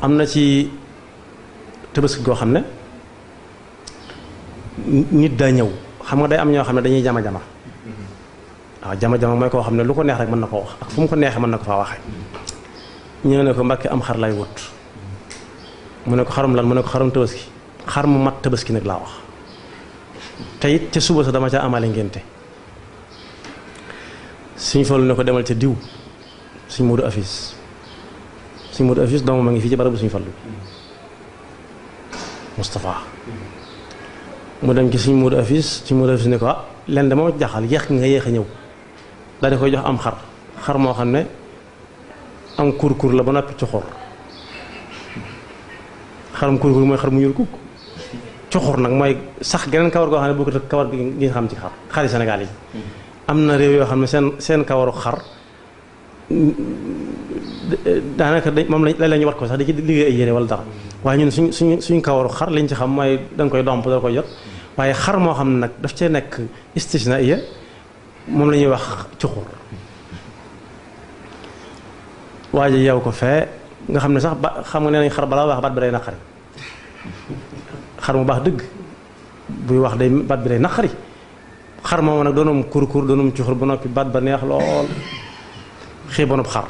am na ci Tabaski goo xam ne nit daa ñëw xam nga day am ñoo xam ne dañuy jama-jama waaw jama-jama mooy koo xam ne lu ko neex rek mën na koo wax ak fu mu ko neexee mën na ko faa waxee ñu ne ko Mbàkke am xar lay wut mu ne ko xarum lan mu ne ko xarum Tabaski xar mu mat Tabaski nag laa wax te it ca suba sa dama ca amale ngénte suñ Fallu ne ko demal ca diw suñ Moodu Afis suñ Moodu Afis doomam a ngi fii ci barabu suñ Fallu Moustapha mu dem ci suñ Moodu Afis ne ko len dama jaxal yéex nga yéex a ñëw daal di koy jox am xar moo xam ne am kur la ba noppi coxor xarum kur mooy xar mu ñuul kukk coxor nag mooy sax geneen kawar goo xam ne boo ko kawar gi nga xam ci xari Sénégal yi am na réew yoo xam ne seen kawaru xar daanaka moom la ñu wat ko sax di ci liggéey ay yére wala dara waaye ñun suñ kawaru xar liñ ci xam mooy da nga koy domp da koy jot waaye xar moo xam ne nag daf cee nekk istisna iya moom la ñuy wax cuxur waa ji yow ko fee nga xam ne sax ba xam nga nee nañ xar balaa wax baat bi day naqari xar mu baax dëgg buy wax day baat bi day naqari xar moom nag doonum kur doonum cuxur ba noppi baat ba neex lool xiibonub xar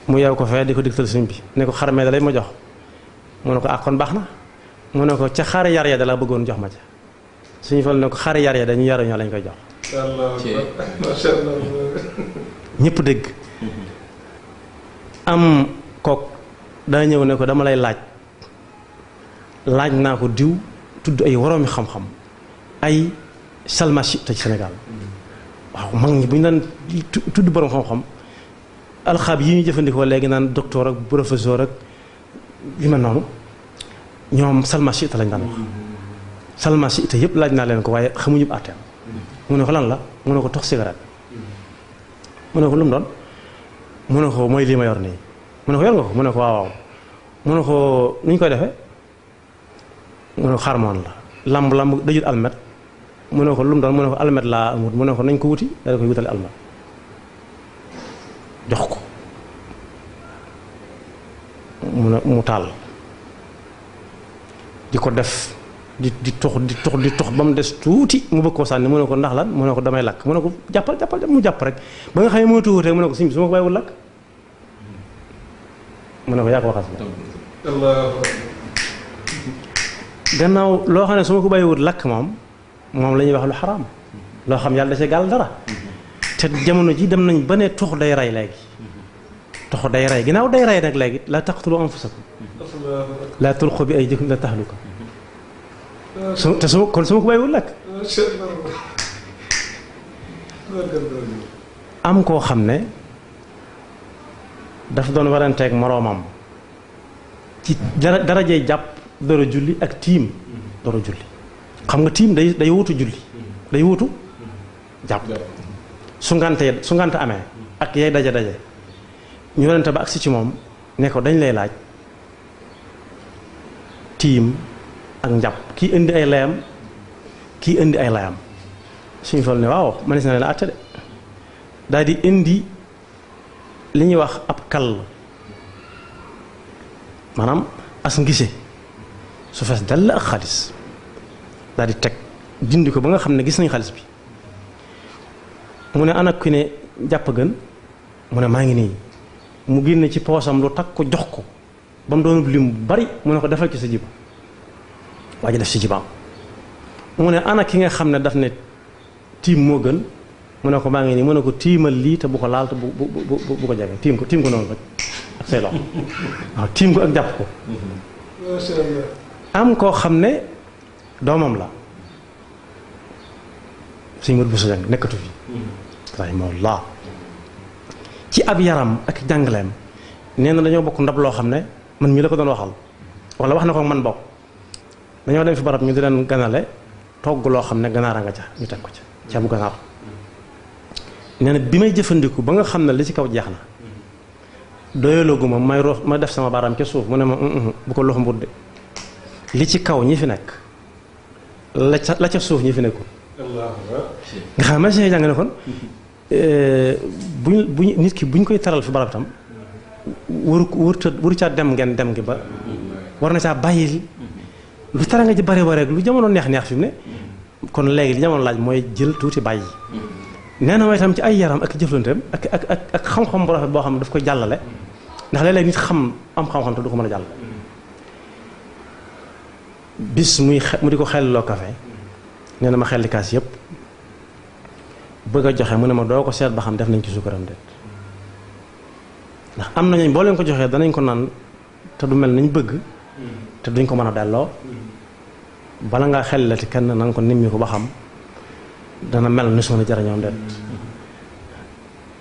mu yow ko fee di ko digtal sëñ bi ne ko xar mee da lay ma jox mu ne ko kon baax na mu ne ko ca xari yar ya da la bëggoon jox ma ca suñu fal ne ko xari yar ya dañu yaruñoo lañ koy jox ñëpp dégg am kook daa ñëw ne ko dama lay laaj naa ko diw tudd ay woroomi xam-xam ay salmachi te ci Sénégal waaw mag ñi bu ñu daan tudd borom xam-xam alxaab yi ñu jëfandikoo léegi naan docteur ak professeur ak yu mel noonu ñoom salmachi te lañ daan wax salmachi te yëpp laaj naa leen ko waaye xamuñu àtteem mu ne ko lan la mu ne ko tox cigarette mu ne ko lu mu doon mu ne ko mooy lii ma yor nii mu ne ko yor nga ko mu ne ko waaw mu ne ko nu ñu koy defee mu ne ko xarmoon la lamb dajut almet mu ne ko lu mu doon mu ne ko almet laa amut mu ne ko nañ ko wuti da koy wutale almet jox ko mu taal di ko def di tox ba mu des tuuti mu bëgg koo sànni mu ne ko ndax lan mu ne ko damay lakk mu ne ko jàppal mu jàpp rek ba nga xam ne moo tuutee mu ne ko suñ bi su ma ko bàyyiwul lakk mu ne ko yaa ko waxas gannaaw loo xam ne su ma ko bàyyiwul lakk moom la ñuy wax lu xaraam loo xam yàlla da see gàll dara te jamono ji dem nañ ba ne tox day rey léegi tox day rey ginnaaw day rey nag léegi la taqtulu anfusakum la tulqu bi aydikum ila tahluka te su ma ko bàyyiwul lakk am koo xam ne dafa doon waranteeg moroomam ci darajey jàpp dara julli ak tiim dara julli xam nga tiim day wutu julli day wutu jàpp su ngante amee ak yay daje ñu warante ba agsi ci moom ne ko dañ lay laaj tiim ak njàpp kii indi ay layam kii indi ay layam suñu fal ne waaw manis na leen àtte de daal di indi li ñuy wax ab kall maanaam as ngise su fees dal ak xaalis daal di teg dindi ko ba nga xam ne gis nañ xaalis bi mu ne ana ki ne jàpp gën mu ne maa ngi nii mu génne ci poosam lu takk ko jox ko ba mu doon lim bu bari mu ne ko defal ci sa jiba waa ji def ci jibaam mu ne ana ki nga xam ne daf ne tiim moo gën mu ne ko maa ngi nii mu ne ko tiimal lii te bu ko laal te bu ko jege tiim ko noonu rek ak say loxo waaw tiim ko ak jàpp ko am koo xam ne doomam la suñu mër bu sa jàng nekkatu fi rahimahullah ci ab yaram ak jàngaleem nee na dañoo bokk ndab loo xam ne man mii la ko doon waxal wala wax na ko man bokk dañoo dem fi barab ñu di leen ganale togg loo xam ne ganaar a nga ca ñu teg ko ca ceebu ganaar nee na bi may jëfandiku ba nga xam ne li ci kaw jeex na doyaloogu ma may def sama baaraam ca suuf mu ne ma bu ko loxo mbur de li ci kaw ñi fi nekk la ca suuf ñi fi nekkul nga xam ne si jàng ne kon buñ nit ki buñ koy taral fi barab tam waru caa dem ngeen dem gi ba war na caa bàyyi lu tara nga ji bari rek lu jamono neex fi mu ne kon léegi li jamono laaj mooy jël tuuti bàyyi nee na mooy itam ci ay yaram ak jëflanteem ak xam-xam bu rafet boo xam ne daf koy jàllale ndax léeg-léeg nit am xam-xam te du ko mën a jàll bis mu di ko xelliloo café nee na ma xelli kaas yëpp bëgg a joxe mu ne ma doo ko seet ba xam def nañ ci suukaram déet ndax am nañu boo leen ko joxee danañ ko naan te du mel nañ bëgg te duñ ko mën a delloo bala ngaa xellilati kenn na nga ko nimmi ko ba xam dana mel ni soona jarañoom déet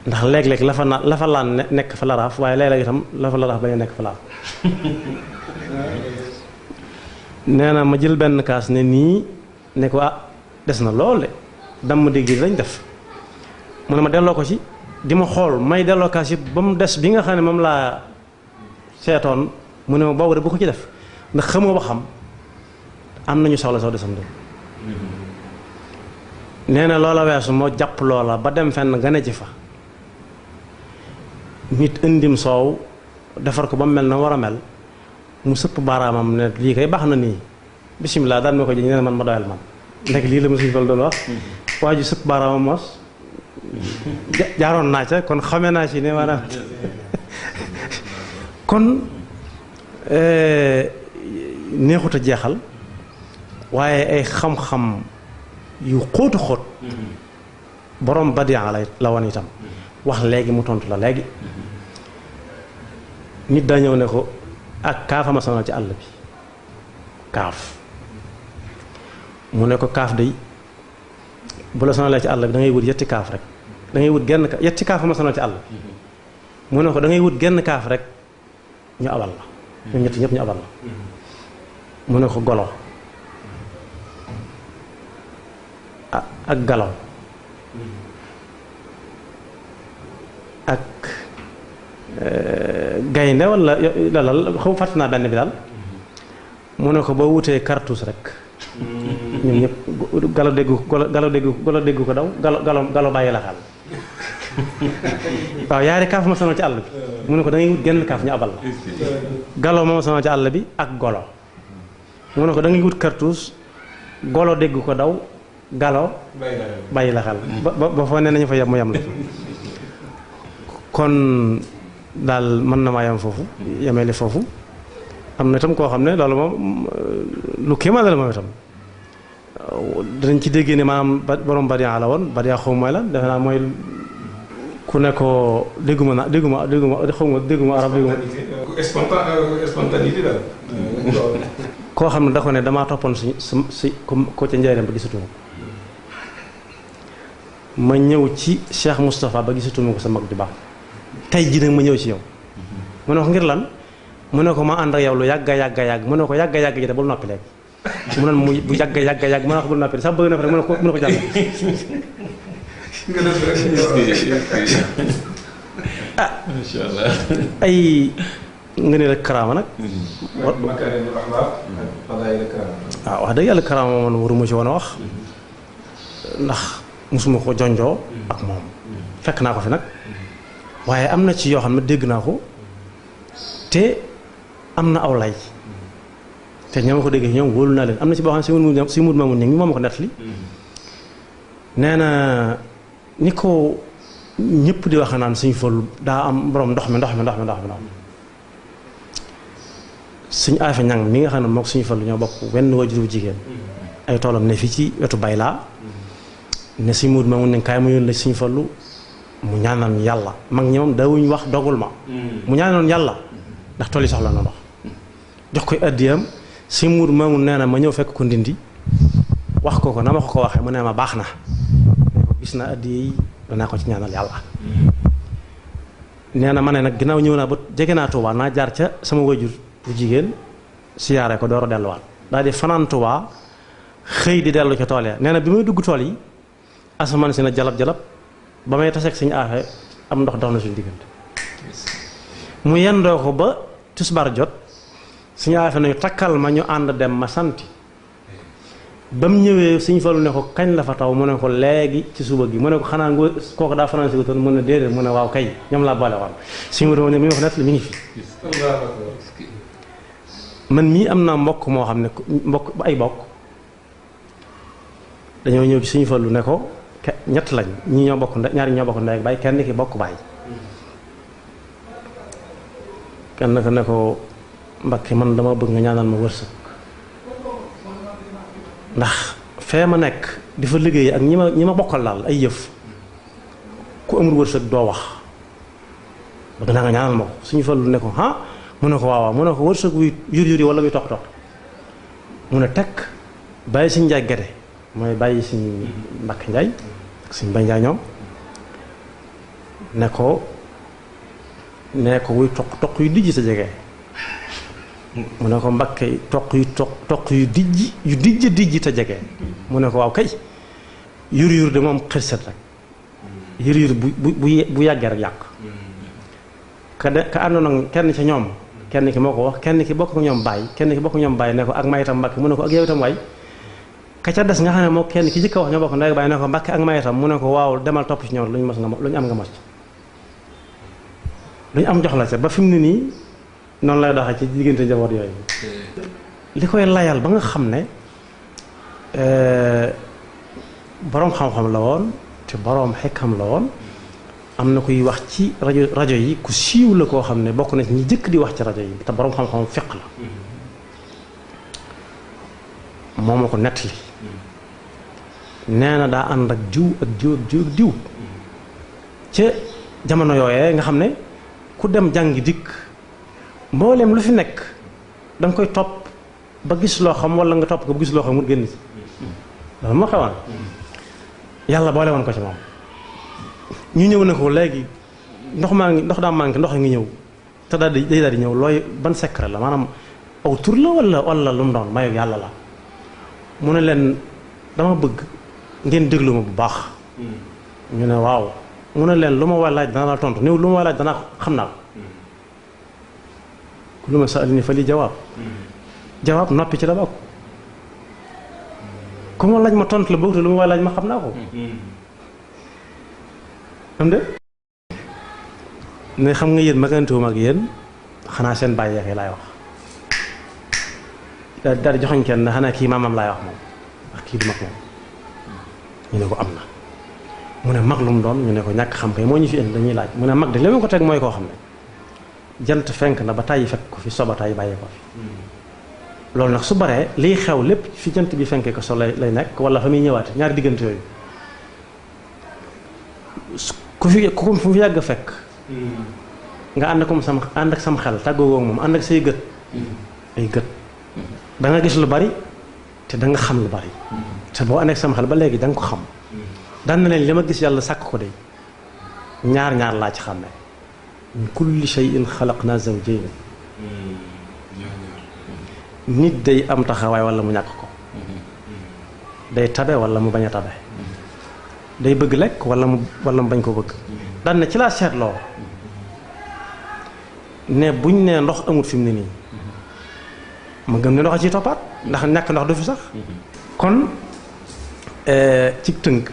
ndax léeg-léeg la fa laan nekk fa laraaf waaye léeg-léeg itam la fa laraaf bañ a nekk fa laaf nee na ma jël benn kaas ne nii ne ko des na lool de damm dégg lañ def mu ne ma delloo ko ci di ma xool may delloo kaas yëpp ba mu des bi nga xam ne moom laa seetoon mu ne ma boobu de bu ko ci def ndax xamoo ba xam am nañu soxla soo desam de nee na loola weesu moo jàpp loola ba dem fenn nga ne ci fa nit indim soow defar ko ba mu mel na war a mel mu sëpp baaraamam ne lii kay baax na nii bisimilah daan ma ko ji ñu ne man ma doyal man ndek lii la ma suñu fal doon wax waa ji sëpp baaraamam mos jaaroon naa ca kon xamee naa ci ne maanaam kon neexut a jeexal waaye ay xam-xam yu xóotu xóot borom badian la woon itam wax léegi mu tontu la léegi nit daa ñëw ne ko ak kaafama sonal ci àll bi kaaf mu ne ko kaaf day bu la sonalee ci àll bi da ngay wut yetti kaaf rek da ngay wut genn yetti kaaf ma sonal ci àll bi mu ne ko da ngay wut genn kaaf rek ñu abal la ñoom ñett ñëpp ñu abal la mu ne ko golo ak galaw ak gaynde wala dalal xaw fàtt naa benn bi daal mu ne ko boo wutee cartouche rek ñoom ñëpp galo déggu ko daw galo bàyyi la xaal waaw yaari kaaf ma sonal ci àll bi mu ne ko da ngay wut genn kaaf ñu abal la galo ma sonal ci àll bi ak golo mu ne ko da ngay wut cartouche golo dégg ko daw galo bàyyi la xaal ba foo ne nañu fa yem mu yem la kon daal mën na maa yem foofu yemeli foofu am na itam koo xam ne loolu moom lu kéemaan la moom itam danañ ci déggee ne maanaam borom badian la woon badian xaw mooy la defe naa mooy ku ne ko dégguma arab spontanéité daal koo xam ne da ko ne damaa toppoon si ko ca njëriñam ba gisatuma ko ma ñëw ci Cheikh Moustapha ba gisatuma ko sa mag ju baax tey jii nag ma ñëw ci yow mu ne ko ngir lan mu ne ko ma ànd ak yow lu yàgg mu ne ko yàgg ji de bul noppi léegi mu ne mu bu yàgg mu ne ko bul noppi sax bëgg na fa rek mu ne ko jàll masha Allah ay nga ne rek karaama nag waaw wax dëgg yàlla karaama man waruma ci woon a wax ndax mosuma ko jonjoo ak moom fekk naa ko fi nag waaye am na ci yoo xam ne dégg naa ko te am na aw lay te ñoo ma ko déggee ñoom wóolu naa leen am na ci boo xam ne si mut maamu ni moo ma ko nettali nee na ni ko ñëpp di wax naan suñ fol daa am borom ndox mi suñ aafe ñang mi nga xam ne mook suñu fol ñoo bokk wenn wajuru jigéen ay toolam ne fii ci wetu Baylaa ne suñ mut maamu ne kaay ma yoon la suñ fallu mu ñaanal yàlla mag ñi moom daawuñ wax dogul ma mu ñaanaloon yàlla ndax tool yi soxla na ndox jox koy addiyam si muur maamu nee na ma ñëw fekk ko ndindi wax ko na ma ko waxee mu ne ma baax na ne ko gis naa addiya yi danaa ko ci ñaanal yàlla nee na ma ne nag ginnaaw ñëw naa ba jege naa Tuubaa naa jaar ca sama wajur bu jigéen siyaare ko door a delluwaat daal di fanaan Tuubaa xëy di dellu ca tool ya nee na bi may dugg tool yi asamaan si na jalab ba may taseeg suñu aafe am ndox dox na suñu diggante mu yendoo ko ba tisbaar jot suñu aafe nañu takkal ma ñu ànd dem ma santi ba mu ñëwee Sëñ Fallu ne ko kañ la fa taw mu ne ko léegi ci suba gi mu ne ko xanaa nga kooku daa fanaan si wutoon mu ne déedéet mu ne waaw kay ñoom laa boole woon suñu doon ne mi wax net li mi ngi fi man mii am naa mbokk moo xam ne mbokk ay bokk dañoo ñëw ci Sëñ Fallu ne ko ñett lañ ñii ñoo bokk ñaari ñoo bokk ndey ak baay kenn ki bokk baay kenn ko ne ko Mbakke man dama bëgg nga ñaanal ma wërsëg ndax fee ma nekk di fa liggéey ak ñi ma bokkal daal ay yëf ku amul wërsëg doo wax bëgg naa nga ñaanal ma ko Sëñ Fallu ne ko ah mu ne ko waaw mu ne ko wërsëg wuy yur wala wuy toq mu ne tekk bàyyi Sëñ Njaay Gede mooy bàyyi Sëñ Mbakke Njaay ak Sëñ Bay Njaay ñoom ne ko wuy toq yu dijj sa jege mu ne ko Mbakke toq yu dijj te jege mu ne ko waaw kay yur de moom xërset rek yur bu yàggee rek yàq ka àndoon ak kenn ca ñoom kenn ki moo ko wax kenn ki bokk ak ñoom bàyyi ne ko ak may itam Mbakke mu ne ko ak yow itam waay ka ca des nga xam ne moo kenn ki jëkk a wax ñoo bokk ndey bàyyi ne ko Mbakke ak may itam mu ne ko waaw demal topp ci ñoom lu ñu am nga mos lu ñu am jox la ca ba fi mu ne nii noonu lay doxee ci diggante njaboot yooyu li koy layal ba nga xam ne boroom xam-xam la woon te boroom xekkam la woon am na kuy wax ci rajo yi ku siiw la koo xam ne bokk na ci ñi jëkk di wax ci rajo yi te boroom xam-xam fiq la moo ma ko nettali nee na daa ànd ak diw ca jamono yooyee nga xam ne ku dem jàngi dikk mboolem lu fi nekk da nga koy topp ba gis loo xam wala nga topp ko ba gis loo xam mu génn ci loolu moo xewoon yàlla boole woon ko ci moom ñu ñëw ne ko léegi ndox daa manqué ndox a ngi ñëw te day daal di ñëw looy ban secret la maanaam aw tur la wala lu mu doon mayu yàlla la mu ne leen dama bëgg ngeen déglu ma bu baax ñu ne waaw mu ne leen lu ma waay laaj dana la tontu néew lu ma waay laaj dana xam naa ko lu ma sa'alani fa li jawaab noppi ci la bokk ku ma laaj ma tontu la bëgg te lu ma waay laaj ma xam naa ko am de ne xam nga yéen magantuwuma ak yéen xanaa seen bàyyi yeexee laay wax daal di joxoñ kenn xanaa kii maamam laay wax moom ndax kii du mag moom ñu ne ko am na mu ne mag lu mu doon ñu ne ko ñàkk xam kay moo ñu fi indi dañuy laaj mu ne mag de li ma ko teg mooy koo xam ne jant fenk na ba tàyyi fekk ko fi soba tàyyi bàyyee ko fi loolu nag su baree liy xew lépp fi jant bi fenkee ko so lay nekk wala fa muy ñëwaate ñaari diggante yooyu ku fi yàgg fekk nga ànd ak sam xel tàggoo moom ànd ak say gët ay gët da nga gis lu bari te da nga xam lu bari te boo ànd ak sam xel ba léegi da nga ko xam daan na leen li ma gis yàlla sàkk ko de ñaar laa ci xàmme min kulli shay'in xalaqna zawjayn nit day am taxawaay wala mu ñàkk ko day tabe wala mu bañ a tabe day bëgg lekk wala mu bañ ko bëgg daan na ci laa seetloo ne buñ nee ndox amut fi mu ne nii ma gëm ne ndox a ciy toppaat ndax ñàkk ndox du fi sax kon ci tënk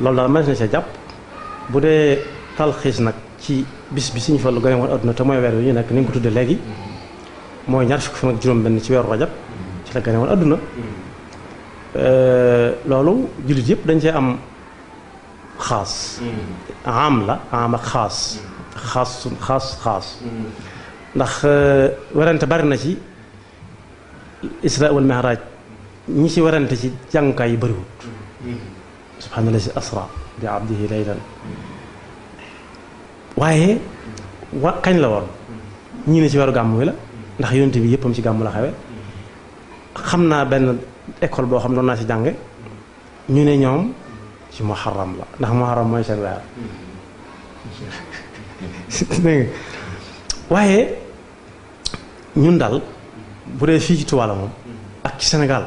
loolu daal mën na see jàpp bu dee talxiis nag ci bis bi Sëñ Fallu gane woon adduna te mooy weer wi ñu nekk ni nga ko tuddee léegi mooy ñaar fukki fan ak juróom-benn ci weeru rajab ci la gane woon adduna loolu jullit yëpp dañ cee am xaas am la am ak xaas ndax werante bari na ci isra wal mi'raj ñi ci werante ci jàngukaay yi bariwut subhaanallazi asra bi abdihi laylan waaye kañ la woon ñii ne ci weeru gàmmu wi la ndax yonent bi yëppam ci gàmmu la xewe xam naa benn école boo xam doon naa ci jànge ñu ne ñoom ci muharram la ndax muharram mooy seen weer waaye ñun daal bu dee fii ci Tuubaa la moom ak ci Sénégal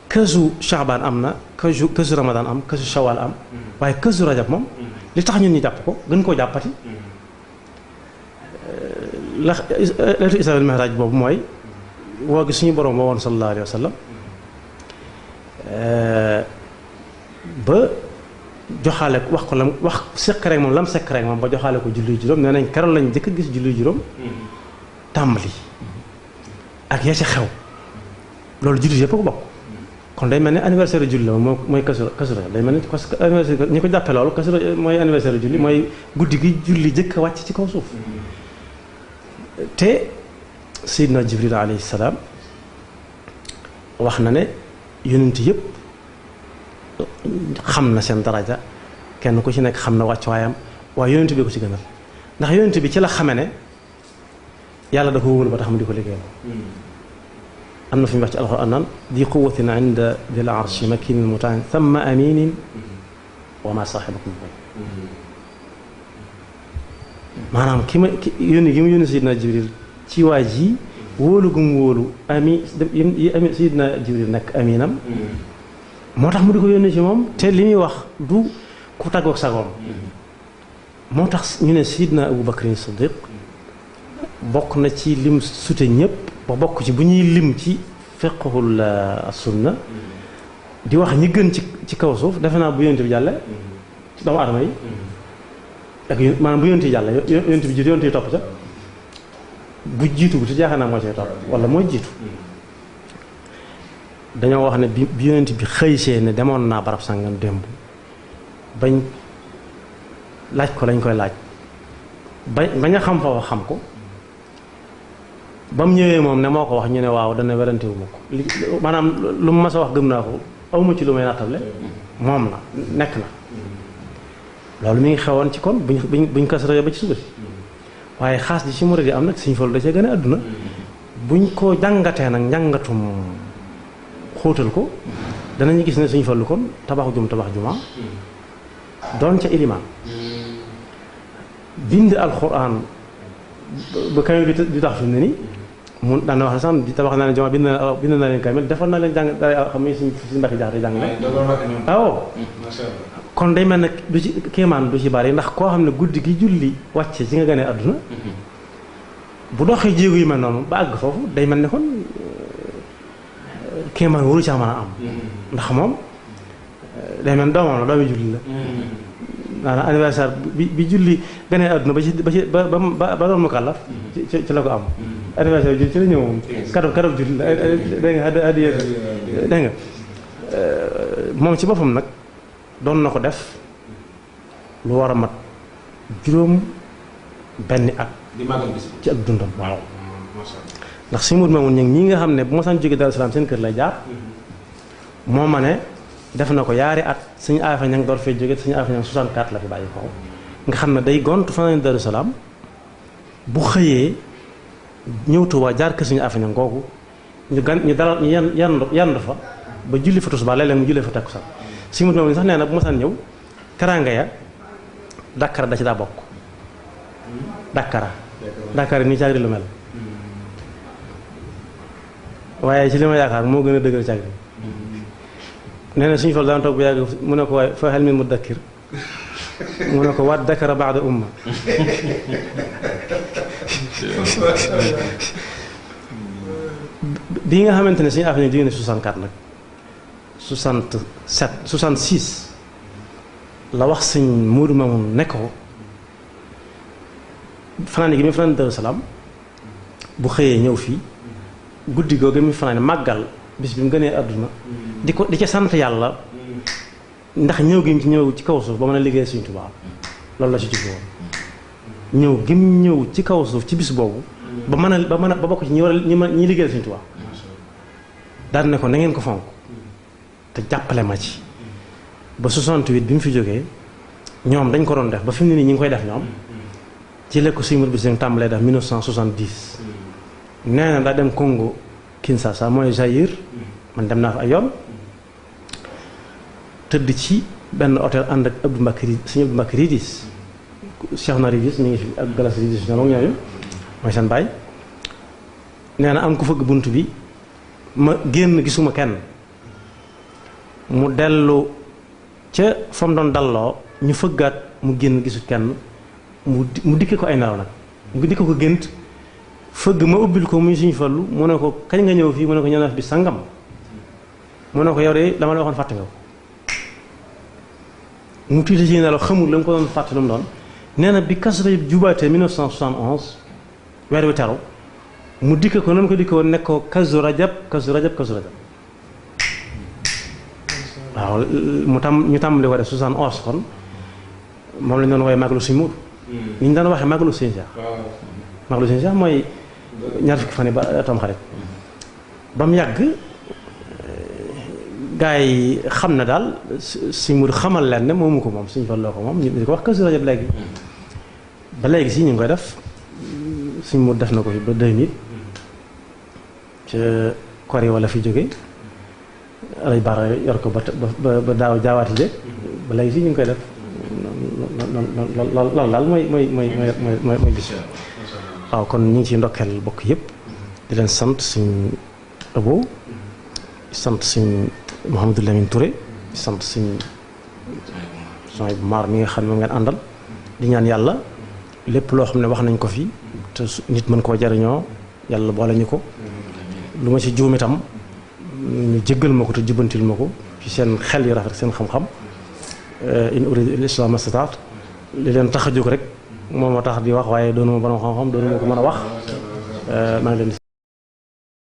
kësu Shaabaan am na kësu Ramadaan am kësu Shawaal am waaye kësu Rajab moom li tax ñun ñu jàpp ko gën koo jàppati la leetu Israa wal Mi'raaj boobu mooy woo gi suñu borom ba woon sallallahu alayhi wa sallam ba joxaale wax ko lam wax sekk rek moom lam sekk rek moom ba joxaale ko julli juróom nee nañ keroog lañ jëkk gis julli juróom tàmbali ak ya ca xew loolu julli yëpp ko bokk kon day mel ni anniversaire julli la moom mooy kasu Rajab day mel ni parce que anniversaire ñi ko jàppe loolu kasu Rajab mooy anniversaire julli mooy guddi gi julli jëkk a wàcc ci kaw suuf te Seydina Jibril alayhi salaam wax na ne yonent yëpp xam na seen daraja kenn ku ci nekk xam na wàccuwaayam waaye yonent bi ko ci gënal ndax yonent bi ci la xame ne yàlla da ko wóolu ba tax mu di ko liggéeyal am na fi mu wax ci alxuraan naan di quwwatin inda dil arshi makinin mutaan thumma aminin wa ma saaxibakum bi maanaam ki yónni gi mu yónni Seydina Jibril ci waa ji wóolu gu mu wóolu Seydina Jibril nekk aminam moo tax mu di ko yónni ci moom te li muy wax du ku tàggoog sagoom moo tax ñu ne Seydina Abu Bakrin Siddiq bokk na ci lim sute ñëpp ba bokk ci bu ñuy lim ci fiqhul sunna di wax ñi gën ci kaw suuf defe naa bu yonent bi jàlle ci doomu aadama yi ak maanaam bu yonent yi jàlle yonent bi jiitu yonent yi topp ca bu jiitu bu te jaaxal naa moo cay topp wala mooy jiitu dañoo wax ne bi yonent bi xëysee ne demoon naa barab sàngam démb bañ laaj ko lañ koy laaj bañ a xam fa wax xam ko ba mu ñëwee moom ne moo ko wax ñu ne waaw dana werante wu ma ko li maanaam lu mu mas a wax gëm naa ko awma ci lu may nattable moom na nekk na loolu mi ngi xewoon ci kon buñ ko saree ba ci suba si waaye xaas ji ci murid yi am nag Sëñ Fallu da cee gën a àdduna buñ ko jàngatee nag njàngatum xóotal ko danañu gis ne Sëñ Fallu kon tabax juma doon ca ilimaan bind alxuraan ba kamil bi di tax fi mu ne nii mun daan na wax ne sax di tabax naa ne juma bind na leen kamil defoon na leen jàng dara xam ne suñ mbakki jaxate jàng la waaw kon day mel ne du ci kéemaan du ci bari ndax koo xam ne guddi gi julli wàcce ci nga gënee àdduna bu doxee jéego yi mel noonu ba àgg foofu day mel ne kon kéemaan waru caa mën a am ndax moom day mel doomam la doomi julli la maanaam anniversaire bi julli gënee àdduna ba doon mu kàllaf ci la ko am anniversaire julli ci la ñëw moom kadob julli la dégg nga addiya dégg nga moom ci boppam nag doon na ko def lu war a mat juróom benni at ci ak dundam waaw ndax si mut maamun ñi nga xam ne bu ma saan jóge Daaru Salaam seen kër lay jaar moo ma ne def na ko yaari at suñu aafa ñang door fee jóge suñu aafa ñang 64 la fi bàyyi ko nga xam ne day gont fanaan Daaru Salaam bu xëyee ñëw Tuubaa jaar kër suñu aafa ñang googu ñu dalal ñu yandu fa ba julli fa tisbaar léeg-léeg mu julli fa takkusaan si mut maamun sax nee na bu ma saan ñëw teraanga ya Dakar da ci daa bokk Dakar nii cagri lu mel waaye ci li ma yaakaar moo gën a dëgër cagri nee na suñu fal daan toog bu yàgg mu ne ko waaye fa xel mi mu dakkir mu ne ko waat dakara baada umma bi nga xamante ne suñu affaire yi jógee na 64 nag 67 66 la wax sëñ Moodu Mamoun nekk ko fanaan gi muy fanaan Daaru Salaam bu xëyee ñëw fii guddi googu muy fanaan màggal bis bi mu gënee àdduna di ca sant yàlla ndax ñëw gi ci ñëw ci kaw suuf ba mën a liggéey Sëñ Tuubaa loolu la ci jublu woon ñëw gi mu ñëw ci kaw suuf ci bis boobu ba bokk ci ñi liggéey Sëñ Tuubaa daan ne ko na ngeen ko fonk te jàppale ma ci ba 68 bi mu fi jógee ñoom dañ ko doon def ba fi mu ne nii ñi ngi koy def ñoom ci la ko Sëñ Modou Bousso tàmbalee def 1970 nee na daa dem Congo Kinshasa mooy Zaïre man dem naa fa ay yoon tëdd ci benn hôtel ànd ak Abdou Mbacke sëñ Abdou Mbacke Ridis Cheikh na Ridis mi ngi fi ak Galas Ridis ñoom ak ñooñu mooy seen baay nee na am ku fëgg bunt bi ma génn gisuma kenn mu dellu ca fa mu doon dalloo ñu fëggaat mu génn gisul kenn mu dikke ko ay nelaw nag mu dikke ko gént fëgg ma ubbil ko muy Sëñ Fallu mu ne ko kañ nga ñëw fii mu ne ko ñëw na fi bi sangam mu ne ko yow de dama la waxoon fàtte nga ko mu tiite ci nelaw xamul la mu ko doon fàtte lu mu doon nee na bi Kazu Rajab jubaatee 1971 weer wi teru mu dikk ko noonu ko dikk woon nekk ko Kazu Rajab Kazu Rajab Kazu Rajab waaw ñu tàmbali ko def 71 kon moom lañ doon woowee Magalu Sëñ Muudu ni ñu daan waxee Magalu Sëñ Seex Magalu Sëñ Seex mooy ñaar fukki fan yi ba Tamxarit ba mu yàgg gaa yi xam na daal Sëñ Muudu xamal leen ne moomu ko moom Sëñ Fallu ko moom ñu di ko wax Kazu Rajab léegi ba léegi si ñu ngi koy def Sëñ Muudu def na ko fi ba 2000 ca Kori wala fi jóge alay baara yor ko ba daaw jaawaati je ba léegi si ñu ngi koy def loolu daal mooy bis waaw kon ñu ngi ciy ndokkeel bokk yëpp di leen sant Sëñ Abo di sant Sëñ Mouhamadou Lamine Touré di sant Sëñ Soy bu maar mi nga xam ne moom ngeen àndal di ñaan yàlla lépp loo xam ne wax nañ ko fi te nit mën koo jariñoo yàlla boole ñu ko lu ma ci juum itam ñu jéggal ma ko te jubbantil ma ko ci seen xel yu rafet seen xam-xam in uridu illa al-islaha ma stata'tu li leen tax a jóg rek moom moo tax di wax waaye doonu ma borom xam-xam doonu ma ko mën a wax maa ngi leen